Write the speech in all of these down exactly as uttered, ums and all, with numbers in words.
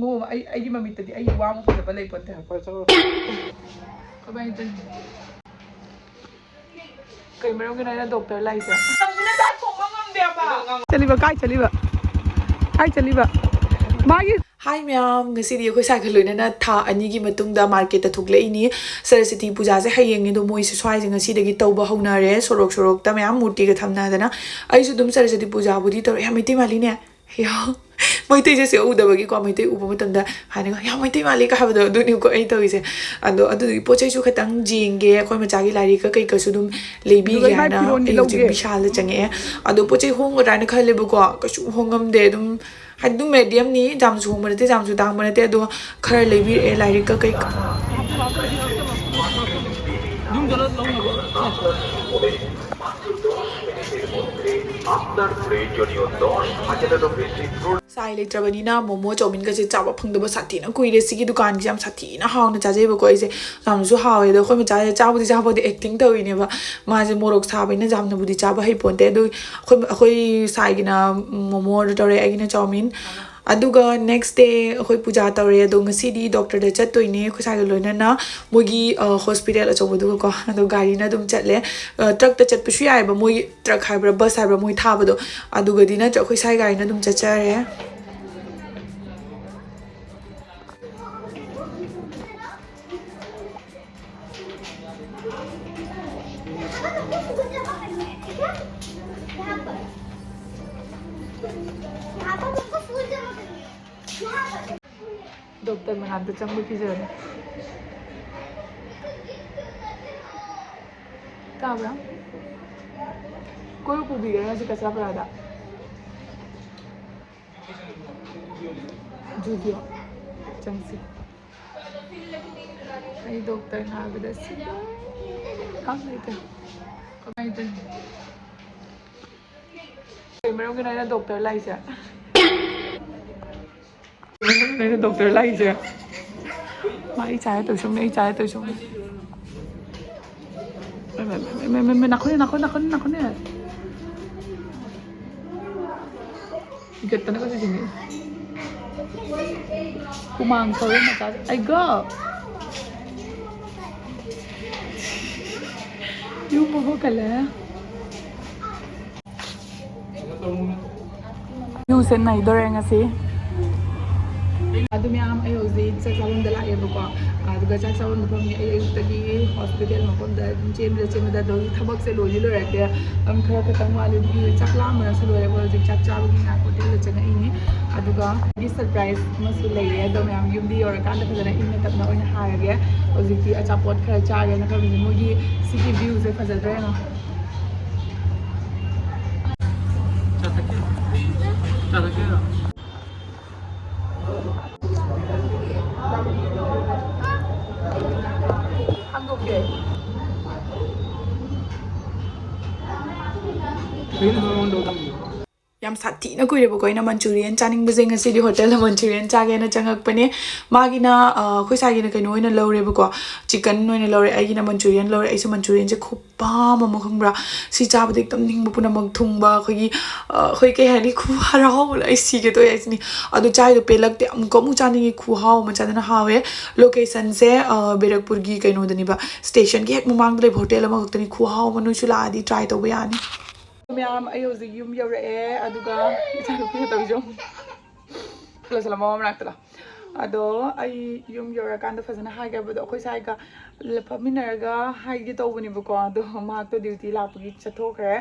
ꯃꯣ ꯑꯩ ꯑꯩꯒꯤ ꯃꯃꯤꯠꯇꯗꯤ ꯑꯩꯒꯤ ꯋꯥ ꯑꯃ ꯐꯖꯕ ꯂꯩꯄꯣꯠꯇꯦ꯫ ꯀꯃꯥꯏꯅ ꯇꯧꯅꯤ? ꯀꯩ ꯃꯔꯝꯒꯤꯅꯣ ꯑꯩꯅ ꯗꯣꯛꯇꯔ ꯂꯥꯛꯏꯁꯦ? ꯆꯠꯂꯤꯕ? ꯀꯥꯏ ꯆꯠꯂꯤꯕ? ꯀꯥꯏ ꯆꯠꯂꯤꯕ? ꯃꯥꯒꯤ ꯍꯥꯏ ꯃꯌꯥꯝ, ꯉꯁꯤꯗꯤ ꯑꯩꯈꯣꯏ ꯁꯥꯏꯒ ꯂꯣꯏꯅꯅ ꯊꯥ ꯑꯅꯤꯒꯤ ꯃꯇꯨꯡꯗ ꯃꯥꯔꯀꯦꯠꯇ ꯊꯣꯛꯂꯛꯏꯅꯤ꯫ ꯁꯔꯁ꯭ꯋꯇꯤ ꯄꯨꯖꯥꯁꯦ ꯍꯌꯦꯡꯅꯤ, ꯑꯗꯣ ꯃꯣꯏꯁꯦ ꯁ꯭ꯋꯥꯏꯁꯦ ꯉꯁꯤꯗꯒꯤ ꯇꯧꯕ ꯍꯧꯅꯔꯦ꯫ ꯁꯣꯔꯣꯛ ꯁꯣꯔꯣꯛꯇ ꯃꯌꯥꯝ ꯃꯨꯔꯇꯤꯒ ꯊꯝꯅꯗꯅ꯫ ꯑꯩꯁꯨ ꯑꯗꯨꯝ ꯁꯔꯁ꯭ꯋꯇꯤ ꯄꯨꯖꯥꯕꯨꯗꯤ ꯇꯧꯔꯛꯑꯦ꯫ ꯌꯥꯝ ꯃꯩꯇꯩ ꯃꯥꯜꯂꯤꯅꯦ꯫ ꯌꯥ꯫ ꯃꯩꯇꯩꯁꯦ ꯁꯤ ꯎꯗꯕꯒꯤꯀꯣ, ꯃꯩꯇꯩ ꯎꯕ ꯃꯇꯝꯗ ꯍꯥꯏꯅ "ꯌꯥꯝ ꯃꯩꯇꯩ ꯃꯥꯜꯂꯤ" ꯀ ꯍꯥꯏꯕꯗꯣ, ꯑꯗꯨꯅꯤꯀꯣ ꯑꯩ ꯇꯧꯔꯤꯁꯦ꯫ ꯑꯗꯣ ꯑꯗꯨꯗꯨꯒꯤ ꯄꯣꯠ ꯆꯩꯁꯨ ꯈꯤꯇꯪ ꯌꯦꯡꯒꯦ, ꯑꯩꯈꯣꯏ ꯃꯆꯥꯒꯤ ꯂꯥꯏꯔꯤꯛꯀ ꯀꯩꯀꯁꯨ ꯑꯗꯨꯝ ꯂꯩꯕꯤꯒꯦ ꯑꯗꯨꯒ ꯏꯃꯥꯏ ꯍꯥꯏꯅ ꯐꯤꯔꯣꯟꯗꯤ ꯑꯩ ꯍꯧꯖꯤꯛ ꯂꯧꯒꯦ꯫ ꯕꯤꯁꯥꯜꯗ ꯆꯪꯉꯛꯑꯦ꯫ ꯑꯗꯣ ꯄꯣꯠ ꯆꯩ ꯍꯣꯡꯒꯗ꯭ꯔꯥ ꯍꯥꯏꯅ ꯈꯜꯂꯦꯕꯀꯣ, ꯀꯩꯁꯨ ꯍꯣꯡꯉꯝꯗꯦ꯫ ꯑꯗꯨꯝ ꯍꯥꯏꯗꯤ ꯑꯗꯨꯝ ꯃꯦꯗꯤꯌꯝꯅꯤ, ꯌꯥꯝꯁꯨ ꯍꯣꯡꯕ ꯅꯠꯇꯦ, ꯌꯥꯝꯁꯨ ꯇꯥꯡꯕ ꯅꯠꯇꯦ꯫ ꯑꯗꯣ ꯈꯔ ꯂꯩꯕꯤꯔꯛꯑꯦ, ꯂꯥꯏꯔꯤꯛꯀ ꯀꯩꯀ꯫ ꯌꯨꯝ ꯆꯠꯂ ꯂꯧꯅꯕ꯫ ꯁꯥꯏ ꯂꯩꯇ꯭ꯔꯕꯅꯤꯅ ꯃꯣꯃꯣ ꯆꯧꯃꯤꯟꯒꯁꯦ ꯆꯥꯕ ꯐꯪꯗꯕ ꯁꯥꯊꯤꯅ ꯀꯨꯏꯔꯦ꯫ ꯁꯤꯒꯤ ꯗꯨꯀꯥꯟꯁꯦ ꯌꯥꯝ ꯁꯥꯊꯤꯅ ꯍꯥꯎꯅ ꯆꯥꯖꯩꯕꯀꯣ ꯑꯩꯁꯦ꯫ ꯌꯥꯝꯅꯁꯨ ꯍꯥꯎꯋꯦ꯫ ꯑꯗꯣ ꯑꯩꯈꯣꯏ ꯃꯆꯥꯁꯦ ꯆꯥꯕꯨꯗꯤ ꯆꯥꯕꯗꯤ ꯑꯦꯛꯇꯤꯡ ꯇꯧꯔꯤꯅꯦꯕ꯫ ꯃꯥꯁꯦ ꯃꯣꯔꯣꯛ ꯁꯥꯕꯅꯤꯅ ꯌꯥꯝꯅꯕꯨꯗꯤ ꯆꯥꯕ ꯍꯩꯄꯣꯟꯇꯦ꯫ ꯑꯗꯨ ꯑꯩꯈꯣꯏ ꯑꯩꯈꯣꯏ ꯁꯥꯏꯒꯤꯅ ꯃꯣꯃꯣ ꯑꯣꯔꯗꯔ ꯇꯧꯔꯦ, ꯑꯩꯒꯤꯅ ꯆꯧꯃꯤꯟ꯫ ꯑꯗꯨꯒ ꯅꯦꯛꯁ ꯗꯦ ꯑꯩꯈꯣꯏ ꯄꯨꯖꯥ ꯇꯧꯔꯦ꯫ ꯑꯗꯣ ꯉꯁꯤꯗꯤ ꯗꯣꯛꯇꯔꯗ ꯆꯠꯇꯣꯏꯅꯦ ꯑꯩꯈꯣꯏ ꯁꯥꯏꯒ ꯂꯣꯏꯅꯅ꯫ ꯃꯣꯏꯒꯤ, ꯑ, ꯍꯣꯁꯄꯤꯇꯥꯜ ꯑꯆꯧꯕꯗꯨꯒꯀꯣ꯫ ꯑꯗꯣ ꯒꯥꯔꯤꯅ ꯑꯗꯨꯝ ꯆꯠꯂꯦ꯫ ꯑ, ꯇ꯭ꯔꯛꯇ ꯆꯠꯄꯁꯨ ꯌꯥꯏꯑꯕ, ꯃꯣꯏ ꯇ꯭ꯔꯛ ꯍꯥꯏꯕ꯭ꯔꯥ ꯕꯁ ꯍꯥꯏꯕ꯭ꯔꯥ ꯃꯣꯏ ꯊꯥꯕꯗꯣ꯫ ꯑꯗꯨꯒꯗꯤ ꯅꯠꯇ꯭ꯔ ꯑꯩꯈꯣꯏ ꯁꯥꯏ ꯒꯥꯔꯤꯅ ꯑꯗꯨꯝ ꯆꯠꯆꯔꯦ꯫ ꯗꯣꯛꯇꯔ ꯃꯅꯥꯛꯇ ꯆꯪꯕ ꯀꯤꯖꯔꯦ꯫ ꯇꯥꯕ꯭ꯔꯥ? ꯀꯣꯏꯕ ꯄꯨꯕꯤꯒꯦꯔꯥ ꯉꯁꯤ ꯀꯆꯥꯄꯔꯥꯗ? ꯖꯨꯗꯤꯑꯣ ꯆꯪꯁꯤ꯫ ꯑꯩ ꯗꯣꯛꯇꯔ ꯉꯥꯏꯕꯗ ꯁꯤꯗꯣꯔꯦ꯫ ꯈꯪꯗꯦ ꯀꯃꯥꯏꯅ ꯇꯧꯅꯤ꯫ ꯀꯩ ꯃꯔꯝꯒꯤꯅꯣ ꯑꯩꯅ ꯗꯣꯛꯇꯔ ꯂꯥꯛꯏꯁꯦ? ꯀꯩ ꯃꯔꯝꯒꯤꯅꯣ ꯑꯩꯅ ꯗꯣꯛꯇꯔ ꯂꯥꯛꯏꯁꯦ? ꯃꯥ ꯑꯩ ꯆꯥꯔꯦ ꯇꯧꯁꯨꯝꯅꯦ, ꯑꯩ ꯆꯥꯔꯦ ꯇꯧꯁꯨꯝꯅꯦ꯫ ꯃ, ꯃ, ꯃ, ꯃ, ꯃ, ꯅꯥꯈꯣꯏꯅꯦ, ꯅꯥꯈꯣꯏ, ꯅꯥꯈꯣꯏ, ꯅꯥꯈꯣꯏꯅꯦ꯫ ꯏꯒꯠꯇꯅ ꯀꯩꯁꯨ ꯆꯤꯡꯉꯤ꯫ ꯍꯨꯃꯥꯡ ꯁꯧꯔꯦ ꯃꯆꯥꯁꯦ꯫ ꯑꯩꯒꯣ! ꯌꯨꯝ ꯃꯕꯣꯛ ꯀꯜꯂꯦ꯫ ꯌꯨꯁꯦ ꯅꯩꯗꯣꯔꯦ ꯉꯁꯤ꯫ ꯑꯗꯨ ꯃꯌꯥꯝ, ꯑꯩ ꯍꯧꯖꯤꯛ ꯆꯥꯛ ꯆꯥꯐꯝꯗ ꯂꯥꯛꯑꯦꯕꯀꯣ꯫ ꯑꯗꯨꯒ ꯆꯥꯛ ꯆꯥꯐꯝ ꯃꯐꯝꯒꯤ ꯑꯩ ꯑꯌꯨꯛꯇꯒꯤ ꯍꯣꯁꯄꯤꯇꯥꯜ ꯃꯐꯝꯗ ꯑꯗꯨꯝ ꯆꯦꯟꯕꯗ ꯆꯦꯟꯕꯗ ꯑꯗꯨꯝ ꯊꯕꯛꯁꯦ ꯂꯣꯏꯗꯤ ꯂꯣꯏꯔꯛꯇꯦ꯫ ꯑꯗꯨꯝ ꯈꯔ ꯈꯛꯇꯪ ꯋꯥꯠꯂꯤ꯫ ꯑꯗꯨꯒꯤ ꯆꯥꯛ ꯂꯥꯝꯕꯅꯁꯨ ꯂꯣꯏꯔꯦ꯫ ꯑꯩꯈꯣꯏ ꯍꯧꯖꯤꯛ ꯆꯥꯛ ꯆꯥꯕꯒꯤ ꯉꯥꯏꯍꯥꯛ ꯍꯣꯇꯦꯜꯗ ꯆꯪꯉꯛꯏꯅꯤ꯫ ꯑꯗꯨꯒ ꯑꯩꯒꯤ ꯁꯔꯄ꯭ꯔꯥꯏꯖ ꯑꯃꯁꯨ ꯂꯩꯌꯦ꯫ ꯑꯗꯣ ꯃꯌꯥꯝ ꯌꯨꯝꯗ ꯌꯧꯔꯀꯥꯟꯗ ꯐꯖꯅ ꯏꯪꯅ ꯇꯞꯅ ꯑꯣꯏꯅ ꯍꯥꯏꯔꯒꯦ꯫ ꯍꯧꯖꯤꯛꯇꯤ ꯑꯆꯥꯄꯣꯠ ꯈꯔ ꯆꯥꯒꯦꯅ ꯈꯜꯂꯤꯅꯦ꯫ ꯃꯣꯏꯒꯤ ꯁꯤꯒꯤ ꯚ꯭ꯌꯨꯁꯦ ꯐꯖꯗ꯭ꯔꯥ ꯌꯦꯡꯉꯣ꯫ ꯌꯥꯝ ꯁꯥꯊꯤꯅ ꯀꯨꯏꯔꯦꯕꯀꯣ ꯑꯩꯅ ꯃꯟꯆꯨꯔꯤꯌꯟ ꯆꯥꯅꯤꯡꯕꯁꯦ꯫ ꯉꯁꯤꯗꯤ ꯍꯣꯇꯦꯜꯗ ꯃꯟꯆꯨꯔꯤꯌꯟ ꯆꯥꯒꯦꯅ ꯆꯪꯉꯛꯄꯅꯦ꯫ ꯃꯥꯒꯤꯅ, ꯑ, ꯑꯩꯈꯣꯏ ꯁꯥꯏꯒꯤꯅ ꯀꯩꯅꯣ ꯑꯣꯏꯅ ꯂꯧꯔꯦꯕꯀꯣ, ꯆꯤꯀꯟ ꯑꯣꯏꯅ ꯂꯧꯔꯦ꯫ ꯑꯩꯒꯤꯅ ꯃꯟꯆꯨꯔꯤꯌꯟ ꯂꯧꯔꯦ꯫ ꯑꯩꯁꯨ ꯃꯟꯆꯨꯔꯤꯌꯟꯁꯦ ꯈꯨꯄꯥꯝ ꯑꯃ, ꯈꯪꯕ꯭ꯔꯥ? ꯁꯤ ꯆꯥꯕꯗ ꯍꯦꯛꯇ ꯅꯤꯡꯕ ꯄꯨꯝꯅꯃꯛ ꯊꯨꯡꯕ, ꯑꯩꯈꯣꯏꯒꯤ, ꯑ, ꯑꯩꯈꯣꯏ ꯀꯩ ꯍꯥꯏꯅꯤ, ꯈꯨ ꯍꯔꯥꯎꯕꯗꯣ ꯑꯩ ꯁꯤꯒꯦ ꯇꯧꯋꯦ ꯍꯥꯏꯁꯤꯅꯤ꯫ ꯑꯗꯨ ꯆꯥꯏꯗꯣ ꯄꯦꯜꯂꯛꯇꯦ, ꯑꯃꯨꯛꯀ ꯑꯃꯨꯛ ꯆꯥꯅꯤꯡꯉꯤ, ꯈꯨꯍꯥꯎ ꯑꯃ ꯆꯥꯗꯅ ꯍꯥꯎꯋꯦ꯫ ꯂꯣꯀꯦꯁꯟꯁꯦ, ꯑ, ꯕꯦꯔꯛꯄꯨꯔꯒꯤ ꯀꯩꯅꯣꯗꯅꯤꯕ, ꯁ꯭ꯇꯦꯁꯟꯒꯤ ꯍꯦꯛ ꯃꯃꯥꯡꯗ ꯂꯩꯕ ꯍꯣꯇꯦꯜ ꯑꯃꯈꯛꯇꯅꯤ꯫ ꯈꯨꯍꯥꯎ ꯑꯃ, ꯅꯣꯏꯁꯨ ꯂꯥꯛꯑꯗꯤ ꯇ꯭ꯔꯥꯏ ꯇꯧꯕ ꯌꯥꯅꯤ꯫ ꯃꯌꯥꯝ, ꯑꯩ ꯍꯧꯖꯤꯛ ꯌꯨꯝ ꯌꯧꯔꯛꯑꯦ꯫ ꯑꯗꯨꯒ ꯏꯆꯥꯅꯨꯄꯤꯅ ꯇꯧꯔꯤꯁꯦ ꯌꯦꯡꯉꯨ꯫ ꯂꯣꯏꯁꯤꯜꯂꯣ, ꯃꯃꯥ ꯃꯅꯥꯛꯇ ꯂꯥꯛꯑꯣ꯫ ꯑꯗꯣ ꯑꯩ ꯌꯨꯝ ꯌꯧꯔꯀꯥꯟꯗ ꯐꯖꯅ ꯍꯥꯏꯒꯦ ꯍꯥꯏꯕꯗꯣ, ꯑꯩꯈꯣꯏ ꯁꯥꯏꯒ ꯐꯝꯃꯤꯟꯅꯔꯒ ꯍꯥꯏꯒꯦ ꯇꯧꯕꯅꯦꯕꯀꯣ꯫ ꯑꯗꯣ ꯃꯍꯥꯛꯇꯣ ꯗ꯭ꯌꯨꯇꯤ ꯂꯥꯛꯄꯒꯤ ꯆꯠꯊꯣꯛꯈ꯭ꯔꯦ꯫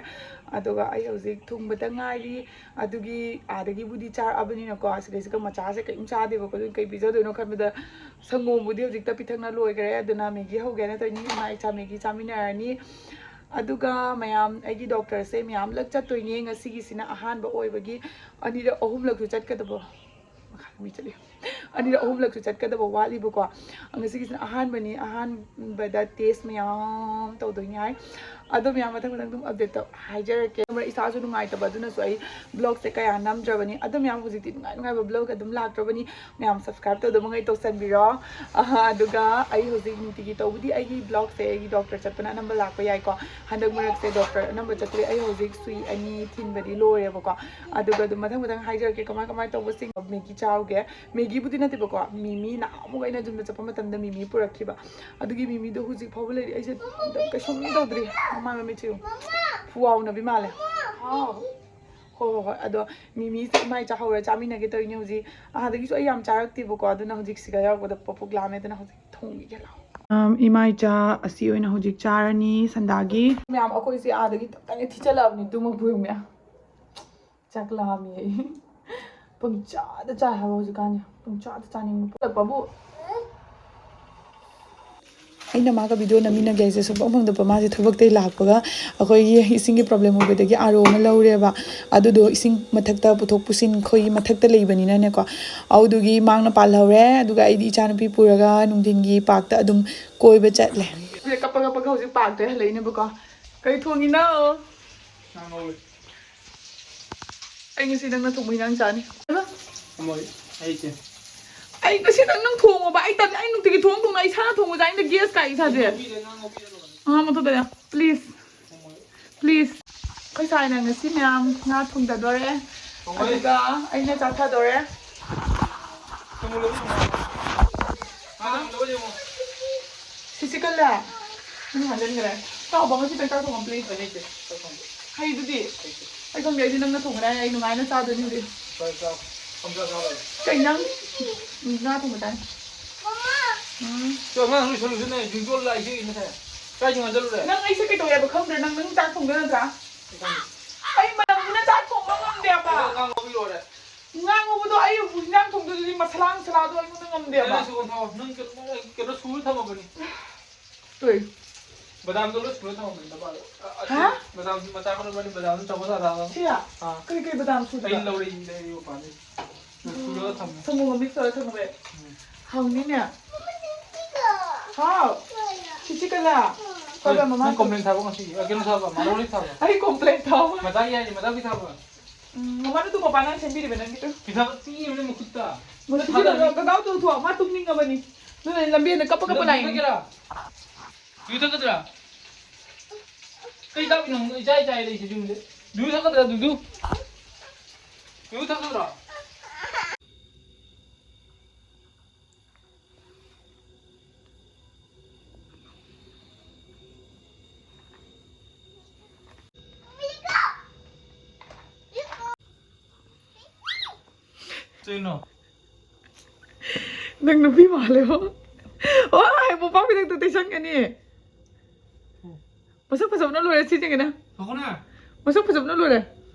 ꯑꯗꯨꯒ ꯑꯩ ꯍꯧꯖꯤꯛ ꯊꯨꯡꯕꯇ ꯉꯥꯏꯔꯤ꯫ ꯑꯗꯨꯒꯤ ꯑꯥꯗꯒꯤꯕꯨꯗꯤ ꯆꯥꯔꯛꯑꯕꯅꯤꯅꯀꯣ, ꯁꯤꯗꯩꯁꯤꯗ ꯃꯆꯥꯁꯦ ꯀꯔꯤꯝ ꯆꯥꯗꯦꯕꯀꯣ꯫ ꯑꯗꯨꯅ ꯀꯩ ꯄꯤꯖꯗꯣꯏꯅꯣ ꯈꯟꯕꯗ, ꯁꯪꯒꯣꯝꯕꯨꯗꯤ ꯍꯧꯖꯤꯛꯇ ꯄꯤꯊꯛꯅ ꯂꯣꯏꯈ꯭ꯔꯦ꯫ ꯑꯗꯨꯅ ꯃꯦꯒꯤ ꯍꯧꯒꯦꯅ ꯇꯧꯔꯤꯅꯤ꯫ ꯏꯃꯥ ꯏꯆꯥ ꯃꯦꯒꯤ ꯆꯥꯃꯤꯟꯅꯔꯅꯤ꯫ ꯑꯗꯨꯒ ꯃꯌꯥꯝ, ꯑꯩꯒꯤ ꯗꯣꯛꯇꯔꯁꯦ ꯃꯌꯥꯝꯂꯛ ꯆꯠꯇꯣꯏꯅꯦ꯫ ꯉꯁꯤꯒꯤꯁꯤꯅ ꯑꯍꯥꯟꯕ ꯑꯣꯏꯕꯒꯤ ꯑꯅꯤꯔꯛ ꯑꯍꯨꯝꯂꯛꯁꯨ ꯆꯠꯀꯗꯕ꯫ ꯃꯈꯥꯗ ꯃꯤ ꯆꯠꯂꯤ꯫ ꯑꯅꯤꯔꯛ ꯑꯍꯨꯝꯂꯛꯁꯨ ꯆꯠꯀꯗꯕ ꯋꯥꯠꯂꯤꯕꯀꯣ꯫ ꯉꯁꯤꯒꯤꯁꯤꯅ ꯑꯍꯥꯟꯕꯅꯤ, ꯑꯍꯥꯟꯕꯗ ꯇꯦꯁ ꯃꯌꯥꯝ ꯇꯧꯗꯣꯏꯅꯤ ꯍꯥꯏ꯫ ꯑꯗꯣ ꯃꯌꯥꯝ ꯃꯊꯪ ꯃꯊꯪ ꯑꯗꯨꯝ ꯑꯞꯗꯦꯠꯇ ꯍꯥꯏꯖꯔꯛꯀꯦ꯫ ꯏꯁꯥꯁꯨ ꯅꯨꯡꯉꯥꯏꯇꯕ ꯑꯗꯨꯅꯁꯨ ꯑꯩ ꯕ꯭ꯂꯣꯒꯁꯦ ꯀꯌꯥ ꯅꯝꯗ꯭ꯔꯕꯅꯤ꯫ ꯑꯗꯣ ꯃꯌꯥꯝ ꯍꯧꯖꯤꯛꯇꯤ ꯅꯨꯡꯉꯥꯏ ꯅꯨꯡꯉꯥꯏꯕ ꯕ꯭ꯂꯣꯒ ꯑꯗꯨꯝ ꯂꯥꯛꯇ꯭ꯔꯕꯅꯤ꯫ ꯃꯌꯥꯝ ꯁꯕꯁꯀ꯭ꯔꯥꯏꯕ ꯇꯧꯗꯕꯉꯩ ꯇꯧꯁꯟꯕꯤꯔꯣ꯫ ꯑꯍ, ꯑꯗꯨꯒ ꯑꯩ ꯍꯧꯖꯤꯛ ꯅꯨꯡꯇꯤꯒꯤ ꯇꯧꯕꯗꯤ ꯑꯩꯒꯤ ꯕ꯭ꯂꯣꯒꯁꯦ ꯑꯩꯒꯤ ꯗꯣꯛꯇꯔ ꯆꯠꯄꯅ ꯑꯅꯝꯕ ꯂꯥꯛꯄ ꯌꯥꯏꯀꯣ꯫ ꯍꯟꯗꯛ ꯃꯔꯛꯁꯦ ꯗꯣꯛꯇꯔ ꯑꯅꯝꯕ ꯆꯠꯇ꯭ꯔꯦ꯫ ꯑꯩ ꯍꯧꯖꯤꯛ ꯁꯨꯏ ꯑꯅꯤ ꯊꯤꯟꯕꯗꯤ ꯂꯣꯏꯔꯦꯕꯀꯣ꯫ ꯑꯗꯨꯒ ꯑꯗꯨꯝ ꯃꯊꯪ ꯃꯊꯪ ꯍꯥꯏꯖꯔꯛꯀꯦ ꯀꯃꯥꯏ ꯀꯃꯥꯏ ꯇꯧꯕꯁꯤꯡ꯫ ꯃꯦꯒꯤ ꯆꯥꯎꯒꯦ꯫ ꯃꯦꯒꯤꯕꯨꯗꯤ ꯅꯠꯇꯦꯕꯀꯣ, ꯃꯤꯃꯤ ꯅꯍꯥꯟꯃꯨꯛ ꯑꯩꯅ ꯖꯤꯝꯗ ꯆꯠꯄ ꯃꯇꯝꯗ ꯃꯤꯃꯤ ꯄꯨꯔꯛꯈꯤꯕ꯫ ꯑꯗꯨꯒꯤ ꯃꯤꯃꯤꯗꯣ ꯍꯧꯖꯤꯛ ꯐꯥꯎꯕ ꯂꯩꯔꯤ꯫ ꯑꯩꯁꯦ ꯀꯩꯁꯨꯝ ꯇꯧꯗ꯭ꯔꯤ꯫ ꯃꯃꯥꯏ ꯃꯃꯤꯠꯁꯦ ꯌꯦꯡꯉꯨ꯫ ꯐꯨꯋꯥꯎꯅꯕꯤ ꯃꯥꯜꯂꯦ꯫ ꯍꯥꯎ꯫ ꯍꯣꯏ, ꯍꯣꯏ, ꯍꯣꯏ꯫ ꯑꯗꯣ ꯃꯤꯃꯤꯁꯦ ꯏꯃꯥ ꯏꯆꯥ ꯍꯧꯔ ꯆꯥꯃꯤꯟꯅꯒꯦ ꯇꯧꯔꯤꯅꯦ ꯍꯧꯖꯤꯛ꯫ ꯑꯥꯗꯒꯤꯁꯨ ꯑꯩ ꯌꯥꯝ ꯆꯥꯔꯛꯇꯦꯕꯀꯣ, ꯑꯗꯨꯅ ꯍꯧꯖꯤꯛ ꯁꯤꯗ ꯌꯧꯔꯛꯄꯗ ꯄꯨꯛ ꯄꯨꯛ ꯂꯥꯝꯃꯦ, ꯑꯗꯨꯅ ꯍꯧꯖꯤꯛ ꯊꯣꯡꯈꯤꯒꯦ ꯂꯥꯛꯑꯣ꯫ ꯑꯝ, ꯏꯃꯥ ꯏꯆꯥ ꯑꯁꯤ ꯑꯣꯏꯅ ꯍꯧꯖꯤꯛ ꯆꯥꯔꯅꯤ ꯁꯟꯗꯥꯒꯤ꯫ ꯃꯌꯥꯝ ꯑꯩꯈꯣꯏꯁꯦ ꯑꯥꯗꯒꯤ ꯇꯞꯇꯥꯏꯅ ꯊꯤꯆꯜꯂꯛꯑꯕꯅꯤ, ꯇꯨꯝꯃꯛꯄ ꯌꯦꯡꯉꯨ ꯃꯌꯥꯝ꯫ ꯆꯥꯛ ꯂꯥꯝꯃꯦ ꯑꯩ꯫ ꯄꯪꯆꯥꯗ ꯆꯥꯏ ꯍꯥꯏꯕ ꯍꯧꯖꯤꯛꯀꯥꯟꯁꯦ꯫ ꯄꯪꯆꯥꯗ ꯆꯥꯅꯤꯡꯕ꯫ ꯄꯨꯜꯂꯛꯄꯕꯨ꯫ ꯑꯩꯅ ꯃꯥꯒ ꯚꯤꯗꯤꯑꯣ ꯅꯝꯃꯤꯟꯅꯒꯦ ꯍꯥꯏꯁꯦ ꯁꯨꯡꯐꯪ ꯐꯪꯗꯕ꯫ ꯃꯥꯁꯦ ꯊꯕꯛꯇꯩ ꯂꯥꯛꯄꯒ ꯑꯩꯈꯣꯏꯒꯤ ꯏꯁꯤꯡꯒꯤ ꯄ꯭ꯔꯣꯕ꯭ꯂꯦꯝ ꯑꯣꯏꯕꯗꯒꯤ ꯑꯥꯔ ꯑꯣ ꯑꯃ ꯂꯧꯔꯦꯕ꯫ ꯑꯗꯨꯗꯣ ꯏꯁꯤꯡ ꯃꯊꯛꯇ ꯄꯨꯊꯣꯛ ꯄꯨꯁꯤꯟ ꯑꯩꯈꯣꯏꯒꯤ ꯃꯊꯛꯇ ꯂꯩꯕꯅꯤꯅꯅꯦꯀꯣ꯫ ꯑꯗꯨꯗꯨꯒꯤ ꯃꯥꯡꯅ ꯄꯥꯜꯍꯧꯔꯦ꯫ ꯑꯗꯨꯒ ꯑꯩꯗꯤ ꯏꯆꯥꯅꯨꯄꯤ ꯄꯨꯔꯒ ꯅꯨꯡꯊꯤꯟꯒꯤ ꯄꯥꯔꯛꯇ ꯑꯗꯨꯝ ꯀꯣꯏꯕ ꯆꯠꯂꯦ꯫ ꯀꯞꯄ ꯀꯞꯄꯒ ꯍꯧꯖꯤꯛ ꯄꯥꯔꯛꯇ ꯍꯜꯂꯛꯏꯅꯦꯕꯀꯣ꯫ ꯀꯩ ꯊꯣꯡꯉꯤꯅꯣ? ꯉꯥ ꯉꯧꯔꯤ꯫ ꯑꯩ ꯉꯁꯤ ꯅꯪꯅ ꯊꯣꯡꯕ ꯍꯤꯟꯖꯥꯡ ꯆꯥꯅꯤ꯫ ꯍꯣꯏ, ꯑꯩꯁꯦ꯫ ꯑꯩ ꯉꯁꯤ ꯅꯪ, ꯅꯪ ꯊꯣꯡꯉꯣꯕ꯫ ꯑꯩ ꯇꯜꯂꯦ꯫ ꯑꯩ ꯅꯨꯡꯇꯤꯒꯤ ꯊꯣꯡ ꯊꯣꯡꯅ ꯏꯁꯥꯅ ꯊꯣꯡꯕꯁꯦ ꯑꯩꯅ ꯒꯦꯁ ꯀꯥꯏ ꯏꯁꯥꯁꯦ꯫ ꯉꯥ ꯉꯧꯕꯤꯔꯦ, ꯉꯥ ꯉꯧꯕꯤꯔꯦ ꯑꯗꯨꯒꯅꯦ꯫ ꯑꯉꯥꯡ ꯃꯊꯛꯇꯅꯦ꯫ ꯄ꯭ꯂꯤꯖ꯫ ꯉꯧꯕꯤꯔꯦ꯫ ꯄ꯭ꯂꯤꯖ꯫ ꯑꯩꯈꯣꯏ ꯁꯥꯏꯅ ꯉꯁꯤ ꯃꯌꯥꯝ ꯉꯥ ꯊꯣꯡꯗꯗꯣꯔꯦ꯫ ꯊꯣꯡꯉꯣꯏ꯫ ꯑꯗꯨꯒ ꯑꯩꯅ ꯆꯥꯊꯗꯣꯔꯦ꯫ ꯊꯣꯡꯉꯨ, ꯂꯧꯔꯨ, ꯊꯣꯡꯉꯨ꯫ ꯉꯥ ꯊꯣꯡꯉꯨ, ꯂꯧꯔꯨ, ꯌꯦꯡꯉꯣ꯫ ꯁꯤꯁꯤ ꯀꯜꯂꯦ꯫ ꯅꯪ ꯍꯟꯖꯤꯟꯈ꯭ꯔꯦ꯫ ꯆꯥꯎꯕ, ꯉꯁꯤ ꯆꯥꯛ ꯊꯣꯡꯉꯣ, ꯄ꯭ꯂꯤꯖ꯫ ꯑꯩ ꯍꯩꯇꯦ, ꯆꯥꯛ ꯊꯣꯡꯕ꯫ ꯍꯩꯗꯨꯗꯤ꯫ ꯍꯩꯇꯦ꯫ ꯑꯩ ꯈꯪꯗꯦ, ꯑꯩꯗꯤ ꯅꯪꯅ ꯊꯣꯡꯒꯅꯤ ꯍꯥꯏ, ꯑꯩ ꯅꯨꯡꯉꯥꯏꯅ ꯆꯥꯗꯣꯏꯅꯤ ꯍꯧꯖꯤꯛ꯫ ꯆꯥꯛ ꯆꯥꯎ꯫ ꯄꯪꯆꯥ ꯆꯥꯕ ꯌꯥꯏ꯫ ꯀꯩ ꯏꯟꯖꯥꯡ? ꯎꯝ, ꯉꯥ ꯊꯣꯡꯕ ꯆꯥꯅꯤ꯫ ꯎꯝ꯫ ꯆꯣ, ꯑꯉꯥꯡ ꯂꯣꯏꯁꯜꯂꯨꯁꯤꯅꯦ, ꯌꯨꯝꯖꯣꯜ ꯂꯥꯛꯏꯁꯦ ꯀꯩꯅꯣꯅꯦ꯫ ꯀꯥꯏ ꯊꯣꯡꯍꯟꯖꯜꯂꯨꯔꯦ? ꯅꯪ ꯑꯩꯁꯦ ꯀꯩꯗꯧꯋꯦ ꯍꯥꯏꯕ ꯈꯪꯗ꯭ꯔꯦ? ꯅꯪ, ꯅꯪ ꯆꯥꯛ ꯊꯣꯡꯗꯣꯏ ꯅꯠꯇ꯭ꯔꯥ? ꯑꯩ ꯈꯪꯗꯦ꯫ ꯑꯩ ꯃꯅꯝꯗꯨꯅ ꯆꯥꯛ ꯊꯣꯡꯕ ꯉꯝꯗꯦꯕ꯫ ꯑꯗꯣ ꯉꯥ ꯉꯧꯕꯤ ꯂꯣꯏꯔꯦ꯫ ꯉꯥ ꯉꯧꯕꯗꯣ ꯑꯩ ꯍꯧꯖꯤꯛ ꯏꯟꯖꯥꯡ ꯊꯣꯡꯗꯣꯏꯗꯨꯗꯤ ꯃꯁꯂꯥ ꯅꯨꯡꯁꯂꯥꯗꯣ ꯑꯩꯉꯣꯟꯗ ꯉꯝꯗꯦꯕ꯫ ꯅꯪ ꯁꯨ ꯊꯝꯃꯣ, ꯅꯪ ꯀꯩꯅꯣ, ꯀꯩꯅꯣ ꯁꯨꯔ ꯊꯝꯃꯕꯅꯤ꯫ ꯀꯩ? ꯕꯗꯥꯝꯗꯣ ꯂꯣꯏ ꯁꯨꯔ ꯊꯝꯃꯕꯅꯤ ꯅꯄꯥꯗꯣ꯫ ꯑ, ꯑ, ꯍꯥ? ꯕꯗꯥꯝ ꯃꯆꯥ ꯈꯔ ꯂꯧꯕꯅꯤ, ꯕꯗꯥꯝꯗꯣ ꯆꯥꯄꯣꯠ ꯊꯥ ꯊꯥ꯫ ꯁꯤꯔꯥ? ꯑꯥ꯫ ꯀꯩ, ꯀꯩ ꯕꯗꯥꯝ ꯁꯨꯗꯣꯏꯕ? ꯑꯩ ꯂꯧꯔꯛꯏ, ꯂꯩꯔꯛꯏ ꯃꯄꯥꯟꯗꯩ꯫ ꯁꯨꯔꯒ ꯊꯝꯃꯦ꯫ ꯊꯨꯝꯃꯣꯔꯣꯛ mix ꯇꯧꯔ ꯊꯝꯃꯦ꯫ ꯎꯝ꯫ ꯍꯥꯎꯅꯤꯅꯦ꯫ ꯍꯥꯎ꯫ ꯁꯤꯁꯤ ꯀꯂꯥ꯫ ꯍꯣꯏ, ꯀꯣꯏꯕ ꯃꯃꯥ ꯅꯪ complain ꯊꯥꯕ ꯉꯁꯤꯒꯤ? ꯑ, ꯀꯩꯅꯣ ꯊꯥꯕ, ꯃꯔꯣꯏ ꯊꯥꯕ꯫ ꯑꯩ complain ꯊꯥꯕ꯫ ꯃꯗꯥꯒꯤ ꯍꯥꯏꯁꯦ, ꯃꯗꯥꯒꯤ ꯊꯥꯕ꯫ ꯎꯝ, ꯃꯃꯥ, ꯅꯇꯨ ꯃꯄꯥꯅ ꯁꯦꯝꯕꯤꯔꯤꯕ ꯅꯪꯒꯤꯗꯣ꯫ ꯄꯤꯊꯥꯕ ꯆꯤꯛꯑꯦꯕ ꯅꯪ ꯃꯈꯨꯠꯇ꯫ ꯃꯁꯤ ꯊꯥꯗꯕꯤ꯫ ꯀꯩꯅꯣ, ꯒꯒꯥꯎ ꯇꯧꯊꯣꯛꯑꯣ, ꯃꯥ ꯇꯨꯝꯅꯤꯡꯉꯕꯅꯤ꯫ ꯑꯗꯨꯅ ꯂꯝꯕꯦꯟꯗ ꯀꯞꯄ ꯀꯞꯄ ꯂꯥꯛꯏꯅꯤ꯫ ꯂꯝꯕꯦꯟꯗ ꯀꯞꯄ ꯂꯥꯛꯏꯅꯤ꯫ ꯌꯨ ꯊꯛꯀꯗ꯭ꯔꯥ? ꯀꯩ ꯀꯥꯞꯄꯤꯅꯣ? ꯏꯆꯥꯏ ꯆꯥꯏ ꯂꯩꯁꯦ ꯌꯨꯝꯗ꯫ ꯗꯨꯗꯨ ꯊꯛꯀꯗ꯭ꯔꯥ, ꯗꯨꯗꯨ? ꯗꯨꯗꯨ ꯊꯛꯀꯗ꯭ꯔꯣ? ꯀꯩꯅꯣ? ꯅꯪ ꯅꯨꯄꯤ ꯃꯥꯜꯂꯦꯕꯣ꯫ ꯑꯣ, ꯃꯣꯝꯄꯥꯛ ꯐꯤꯗꯛꯇ ꯇꯩꯁꯟꯒꯅꯤ꯫ ꯃꯁꯛ ꯐꯖꯕꯅ ꯂꯣꯏꯔꯦ ꯁꯤ ꯆꯤꯡꯒꯤꯅ꯫ ꯉꯥꯏꯈꯣꯅꯦ꯫ ꯃꯁꯛ ꯐꯖꯕꯅ ꯂꯣꯏꯔꯦ꯫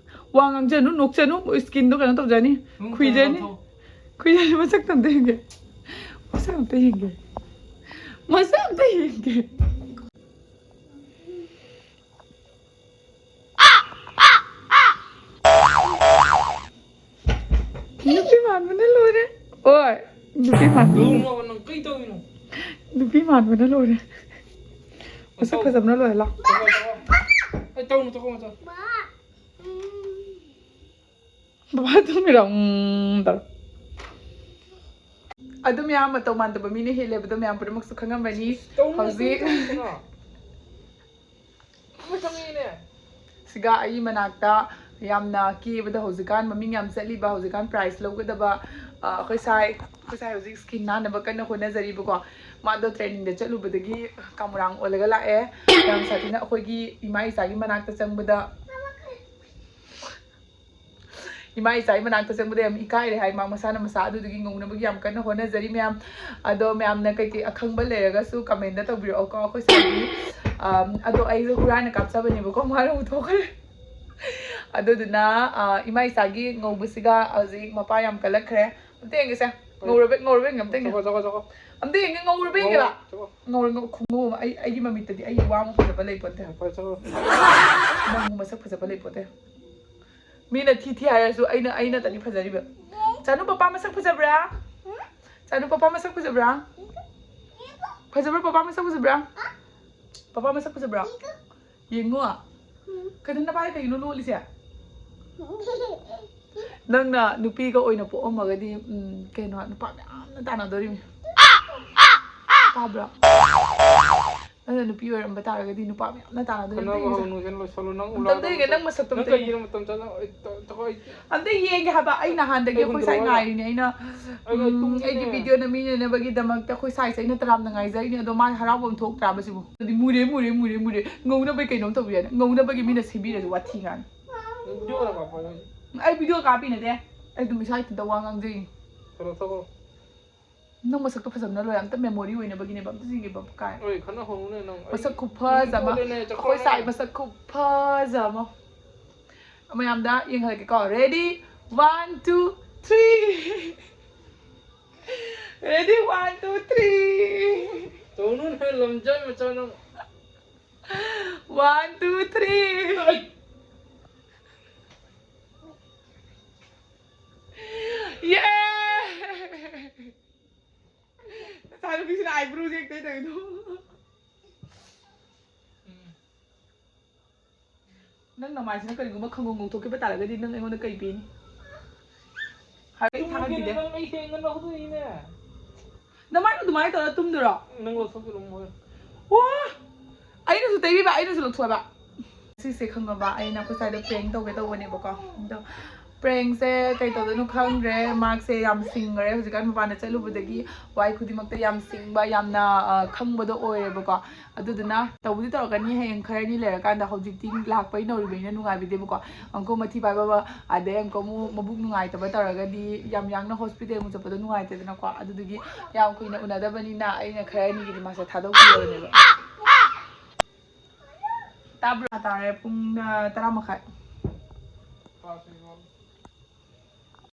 ꯋꯥ ꯉꯥꯡꯖꯅꯨ, ꯅꯣꯛꯆꯅꯨ, skin ꯗꯣ ꯀꯩꯅꯣ ꯇꯧꯖꯅꯤ꯫ ꯅꯪ ꯈꯨꯏꯖꯅꯤ꯫ ꯀꯩꯅꯣ ꯇꯧ꯫ ꯈꯨꯏꯖꯅꯤ, ꯃꯁꯛ ꯑꯝꯇ ꯌꯦꯡꯒꯦ꯫ ꯃꯁꯛ ꯑꯝꯇ ꯌꯦꯡꯒꯦ꯫ ꯃꯁꯛ ꯑꯝꯇ ꯌꯦꯡꯒꯦ꯫ ꯅꯨꯄꯤ ꯃꯥꯟꯕꯅ ꯂꯣꯏꯔꯦ꯫ ꯑꯣꯏ, ꯅꯨꯄꯤ ꯃꯥꯟꯕꯅ ꯂꯣꯏꯔꯦ꯫ ꯅꯪ ꯀꯩ ꯇꯧꯔꯤꯅꯣ? ꯅꯨꯄꯤ ꯃꯥꯟꯕꯅ ꯂꯣꯏꯔꯦ꯫ ꯃꯁꯛ ꯐꯖꯕꯅ ꯂꯣꯏꯔꯦ, ꯂꯥꯎ꯫ ꯇꯧ, ꯇꯧ, ꯇꯧ꯫ ꯑꯩ ꯇꯧꯅꯨ, ꯇꯧ, ꯇꯧ꯫ ꯕꯕꯥ ꯇꯨꯝꯃꯤꯔꯣ? ꯎꯝ, ꯇꯧꯔꯣ꯫ ꯑꯗꯨ ꯃꯌꯥꯝ ꯃꯇꯧ ꯃꯥꯟꯗꯕ ꯃꯤꯅ ꯍꯦꯜꯂꯦꯕꯗꯣ ꯃꯌꯥꯝ ꯄꯨꯝꯅꯃꯛꯁꯨ ꯈꯪꯉꯝꯃꯅꯤ꯫ ꯇꯧꯅꯨ, ꯍꯧꯖꯤꯛ ꯇꯧꯅꯨ, ꯇꯧꯅꯨ꯫ ꯑꯃ ꯆꯪꯉꯛꯑꯦꯅꯦ꯫ ꯁꯤꯒ ꯑꯩ ꯃꯅꯥꯛꯇ ꯌꯥꯝꯅ ꯀꯦꯕꯗ ꯍꯧꯖꯤꯛꯀꯥꯟ ꯃꯃꯤꯡ ꯌꯥꯝ ꯆꯠꯂꯤꯕ, ꯍꯧꯖꯤꯛꯀꯥꯟ prize ꯂꯧꯒꯗꯕ, ꯑ, ꯑꯩꯈꯣꯏ ꯁꯥꯏ, ꯑꯩꯈꯣꯏ ꯁꯥꯏ ꯍꯧꯖꯤꯛ skin ꯅꯥꯟꯅꯕ ꯀꯟꯅ ꯍꯣꯠꯅꯖꯔꯤꯕꯀꯣ꯫ ꯃꯥꯗꯣ training ꯗ ꯆꯠꯂꯨꯕꯗꯒꯤ ꯀꯥꯃꯨꯔꯥꯡ ꯑꯣꯜꯂꯒ ꯂꯥꯛꯑꯦ꯫ ꯌꯥꯝ ꯁꯥꯊꯤꯅ ꯑꯩꯈꯣꯏꯒꯤ ꯏꯃꯥ ꯏꯆꯥꯒꯤ ꯃꯅꯥꯛꯇ ꯆꯪꯕꯗ ꯏꯃꯥ ꯏꯆꯥꯒꯤ ꯃꯅꯥꯛꯇ ꯆꯪꯕꯗ ꯌꯥꯝ ꯏꯀꯥꯏꯔꯦ ꯍꯥꯏ, ꯃꯥ ꯃꯁꯥꯅ ꯃꯁꯥ ꯑꯗꯨꯗꯨꯒꯤ ꯉꯧꯅꯕꯒꯤ ꯌꯥꯝ ꯀꯟꯅ ꯍꯣꯠꯅꯖꯔꯤ ꯃꯌꯥꯝ꯫ ꯑꯗꯣ ꯃꯌꯥꯝꯅ ꯀꯩꯀꯩ ꯑꯈꯪꯕ ꯂꯩꯔꯒꯁꯨ comment ꯇꯧꯕꯤꯔꯛꯑꯣꯀꯣ꯫ ꯑꯩꯈꯣꯏ ꯁ꯭ꯋꯥꯏꯒꯤ, ꯑꯝ, ꯑꯗꯣ ꯑꯩꯁꯨ ꯍꯨꯔꯥꯟꯅ ꯀꯥꯞꯆꯕꯅꯦꯕꯀꯣ, ꯃꯥꯅ ꯎꯊꯣꯛꯈ꯭ꯔꯦ꯫ ꯑꯗꯨꯗꯨꯅ, ꯑ, ꯏꯃꯥ ꯏꯆꯥꯒꯤ ꯉꯧꯕꯁꯤꯒ ꯍꯧꯖꯤꯛ ꯃꯄꯥ ꯌꯥꯝ ꯀꯜꯂꯛꯈ꯭ꯔꯦ꯫ ꯑꯝꯇ ꯌꯦꯡꯒꯦꯁꯦ꯫ ꯉꯧꯔꯕ, ꯉꯧꯔꯕ ꯌꯦꯡꯒꯦ, ꯑꯝꯇ ꯌꯦꯡꯒꯦ꯫ ꯆꯠꯈꯣ, ꯆꯠꯈꯣ, ꯆꯠꯈꯣ꯫ ꯑꯝꯇ ꯌꯦꯡꯒꯦ, ꯉꯧꯔꯕ ꯌꯦꯡꯒꯦꯕ꯫ ꯆꯠꯈꯣ꯫ ꯉꯧꯔ, ꯉꯧ-, ꯈꯨꯉꯧ ꯑꯃ꯫ ꯑꯩ, ꯑꯩꯒꯤ ꯃꯃꯤꯠꯇꯗꯤ ꯑꯩꯒꯤ ꯋꯥ ꯑꯃ ꯐꯖꯕ ꯂꯩꯄꯣꯟꯇꯦ꯫ ꯐꯔꯦ, ꯆꯠꯈꯣ꯫ ꯅꯪꯕꯨ ꯃꯁꯛ ꯐꯖꯕ ꯂꯩꯄꯣꯟꯇꯦ꯫ ꯃꯤꯅ ꯊꯤ ꯊꯤ ꯍꯥꯏꯔꯁꯨ ꯑꯩꯅ, ꯑꯩꯅꯇꯅꯤ ꯐꯖꯔꯤꯕ꯫ ꯆꯥꯅꯨ, ꯄꯄꯥ ꯃꯁꯛ ꯐꯖꯕ꯭ꯔꯥ? ꯆꯥꯅꯨ, ꯄꯄꯥ ꯃꯁꯛ ꯐꯖꯕ꯭ꯔꯥ? ꯐꯖꯕ꯭ꯔꯥ? ꯄꯄꯥ ꯃꯁꯛ ꯐꯖꯕ꯭ꯔꯥ? ꯄꯄꯥ ꯃꯁꯛ ꯐꯖꯕ꯭ꯔꯥ? ꯌꯦꯡꯉꯣ꯫ ꯀꯩꯅꯣ ꯅꯄꯥꯗꯤ ꯀꯩꯒꯤꯅꯣ ꯂꯣꯠꯂꯤꯁꯦ? ꯅꯪꯅ ꯅꯨꯄꯤꯒ ꯑꯣꯏꯅ ꯄꯣꯛꯑꯝꯃꯒꯗꯤ, ꯎꯝ, ꯀꯩꯅꯣ, ꯅꯨꯄꯥ ꯃꯌꯥꯝꯅ ꯇꯥꯟꯅꯗꯣꯔꯤꯕꯅꯤ꯫ ꯇꯥꯕ꯭ꯔꯣ? ꯅꯪꯅ ꯅꯨꯄꯤ ꯑꯣꯏꯔꯝꯕ ꯇꯥꯔꯒꯗꯤ ꯅꯨꯄꯥ ꯃꯌꯥꯝꯅ ꯇꯥꯟꯅꯗꯣꯏꯅꯤ꯫ ꯈꯟꯅꯕ ꯑꯝꯇ ꯌꯦꯡꯁꯦ꯫ ꯍꯧꯅꯨꯁꯦ, ꯂꯣꯏꯁꯜꯂꯣ꯫ ꯅꯪ ꯑꯝꯇ ꯎꯂꯥ ꯌꯦꯡꯒꯦ, ꯅꯪ ꯃꯁꯛꯇꯣ ꯅꯪ ꯑꯝꯇ ꯀꯩꯒꯤꯅꯣ ꯌꯦꯡꯒꯦ꯫ ꯃꯇꯝ ꯆꯪꯅ-, ꯑꯩ ꯇ-, ꯇ-, ꯑꯩ ꯑꯝꯇ ꯌꯦꯡꯒꯦ ꯍꯥꯏꯕ, ꯑꯩ ꯅꯍꯥꯟꯗꯒꯤ ꯑꯩ ꯑꯩꯈꯣꯏ ꯁꯥꯏ ꯍꯨꯟꯗꯣꯔꯛꯑꯣ ꯍꯥꯏꯕ꯫ ꯉꯥꯏꯔꯤꯅꯦ꯫ ꯑꯩꯅ, ꯑꯩ ꯎꯝ, ꯇꯨꯝꯒꯦꯅꯦ꯫ ꯑꯩꯒꯤ ꯚꯤꯗꯤꯑꯣ ꯅꯝꯃꯤꯟꯅꯅꯕꯒꯤꯗꯃꯛꯇ ꯑꯩꯈꯣꯏ ꯁꯥꯏꯁꯦ ꯑꯩꯅ ꯇꯔꯥꯝꯅ ꯉꯥꯏꯖꯔꯤꯅꯦ, ꯑꯗꯣ ꯃꯥ ꯍꯔꯥꯎꯕ ꯑꯃ ꯊꯣꯛꯇ꯭ꯔꯥꯕ ꯁꯤꯕꯨ? ꯑꯗꯨꯗꯤ ꯃꯨꯔꯦ, ꯃꯨꯔꯦ, ꯃꯨꯔꯦ, ꯃꯨꯔꯦ꯫ ꯉꯧꯅꯕꯒꯤ ꯀꯩꯅꯣꯝ ꯇꯧꯕꯤ ꯍꯥꯏꯅ, ꯉꯧꯅꯕꯒꯤ ꯃꯤꯅ ꯁꯦꯝꯕꯤꯔꯁꯨ ꯋꯥꯊꯤ ꯉꯥꯡꯉꯤ꯫ ꯅꯪ ꯚꯤꯗꯤꯑꯣ ꯀꯥꯞꯄ ꯍꯥꯏꯁꯦ? ꯑꯩ ꯚꯤꯗꯤꯑꯣ ꯀꯥꯞꯄꯤ ꯅꯠꯇꯦ, ꯑꯩ ꯑꯗꯨꯝ ꯏꯁꯥ ꯏꯊꯟꯇ ꯋꯥ ꯉꯥꯡꯖꯩꯅꯤ꯫ ꯊꯣꯛꯂꯛꯑꯣ, ꯊꯣꯛꯂꯛꯑꯣ꯫ ꯅꯪ ꯃꯁꯛꯇꯣ ꯐꯖꯕꯅ ꯂꯣꯏꯔꯦ꯫ ꯑꯝꯇ ꯃꯦꯃꯣꯔꯤ ꯑꯣꯏꯅꯕꯒꯤꯅꯦꯕ꯫ ꯑꯝꯇ ꯌꯦꯡꯒꯦꯕ, ꯀꯥꯏ? ꯑꯣꯏ, ꯈꯟꯅ ꯍꯧꯅꯨꯅꯦ ꯅꯪ꯫ ꯑꯩ ꯃꯁꯛ ꯈꯨꯐꯖ ꯑꯃ꯫ ꯇꯣꯛꯑꯦꯅꯦ, ꯑꯩꯈꯣꯏ ꯆꯠꯈ꯭ꯔꯣꯅꯦ꯫ ꯁꯥꯏ ꯃꯁꯛ ꯈꯨꯐꯖ ꯑꯃ꯫ ꯃꯌꯥꯝꯗ ꯌꯦꯡꯍꯜꯂꯛꯀꯦꯀꯣ꯫ Ready? One, two, three. Ready? One, two, three. ꯇꯧꯅꯨꯅꯦ, ꯂꯝꯖꯥꯏ ꯃꯆꯥ ꯅꯪ꯫ One, two, three. ꯑꯩ ꯌꯦ! ꯅꯆꯥꯅꯨꯄꯤꯁꯤꯅ eyebrow ꯌꯦꯛꯇꯣꯏ ꯇꯧꯔꯤꯗꯣ꯫ ꯅꯪ ꯅꯃꯥꯏꯁꯤꯅ ꯀꯔꯤꯒꯨꯝꯕ ꯈꯪꯒꯣ ꯉꯧꯊꯣꯛꯈꯤꯕ ꯇꯥꯔꯒꯗꯤ ꯅꯪ ꯑꯩꯉꯣꯟꯗ ꯀꯩ ꯄꯤꯅꯤ? ꯍꯥꯏꯕ ꯑꯩ ꯊꯥꯒꯠꯄꯤꯗꯦ꯫ ꯅꯪ ꯑꯩ ꯊꯦꯡꯅ ꯂꯧꯗꯣꯏꯅꯤꯅꯦ꯫ ꯅꯃꯥꯏꯗꯣ ꯑꯗꯨꯃꯥꯏꯅ ꯇꯧꯔ ꯇꯨꯝꯗꯣꯏꯔꯣ? ꯅꯪ ꯂꯧꯊꯣꯛꯄꯤꯔꯣ ꯃꯣꯏ꯫ ꯋꯥ! ꯑꯩꯅꯁꯨ ꯇꯩꯕꯤꯕ, ꯑꯩꯅꯁꯨ ꯂꯧꯊꯣꯛꯑꯕ꯫ ꯁꯤꯁꯦ ꯈꯪꯉꯕ, ꯑꯩꯅ ꯑꯩꯈꯣꯏ ꯁ꯭ꯋꯥꯏꯗ prank ꯇꯧꯒꯦ ꯇꯧꯕꯅꯦꯕꯀꯣ꯫ ꯑꯗꯣ prankꯁꯦ ꯀꯩ ꯇꯧꯗꯣꯏꯅꯣ ꯈꯪꯗ꯭ꯔꯦ꯫ ꯃꯥꯁꯦ ꯌꯥꯝ ꯁꯤꯡꯈ꯭ꯔꯦ ꯍꯧꯖꯤꯛꯀꯥꯟ, ꯃꯄꯥꯟꯗ ꯆꯠꯂꯨꯕꯗꯒꯤ ꯋꯥꯍꯩ ꯈꯨꯗꯤꯡꯃꯛꯇ ꯌꯥꯝ ꯁꯤꯡꯕ, ꯌꯥꯝꯅ, ꯑ, ꯈꯪꯕꯗꯣ ꯑꯣꯏꯔꯦꯕꯀꯣ꯫ ꯑꯗꯨꯗꯨꯅ ꯇꯧꯕꯨꯗꯤ ꯇꯧꯔꯛꯀꯅꯤ ꯍꯌꯦꯡ ꯈꯔꯅꯤ ꯂꯩꯔꯀꯥꯟꯗ, ꯍꯧꯖꯤꯛꯇꯤ ꯂꯥꯛꯄꯩ ꯅꯧꯔꯤꯕꯅꯤꯅ ꯅꯨꯡꯉꯥꯏꯕꯤꯗꯦꯕꯀꯣ꯫ ꯑꯃꯨꯛꯀ ꯃꯊꯤ ꯐꯥꯏꯕ ꯑꯗꯩ ꯑꯃꯨꯛꯀ ꯑꯃꯨꯛ ꯃꯕꯨꯛ ꯅꯨꯡꯉꯥꯏꯇꯕ ꯇꯧꯔꯒꯗꯤ ꯌꯥꯝ ꯌꯥꯡꯅ hospital ꯑꯃꯨꯛ ꯆꯠꯄꯗꯣ ꯅꯨꯡꯉꯥꯏꯇꯦꯗꯅꯀꯣ꯫ ꯑꯗꯨꯗꯨꯒꯤ ꯌꯥꯝ ꯀꯨꯏꯅ ꯎꯅꯗꯕꯅꯤꯅ ꯑꯩꯅ ꯈꯔꯅꯤꯒꯤꯗꯤ ꯃꯥꯁꯦ ꯊꯥꯗꯣꯛꯄꯤꯔꯕꯅꯦꯕ꯫ ꯇꯥꯕ꯭ꯔꯣ? ꯇꯥꯔꯦ꯫ ꯄꯨꯡ, ꯑ, ꯇꯔꯥ ꯃꯈꯥꯏ꯫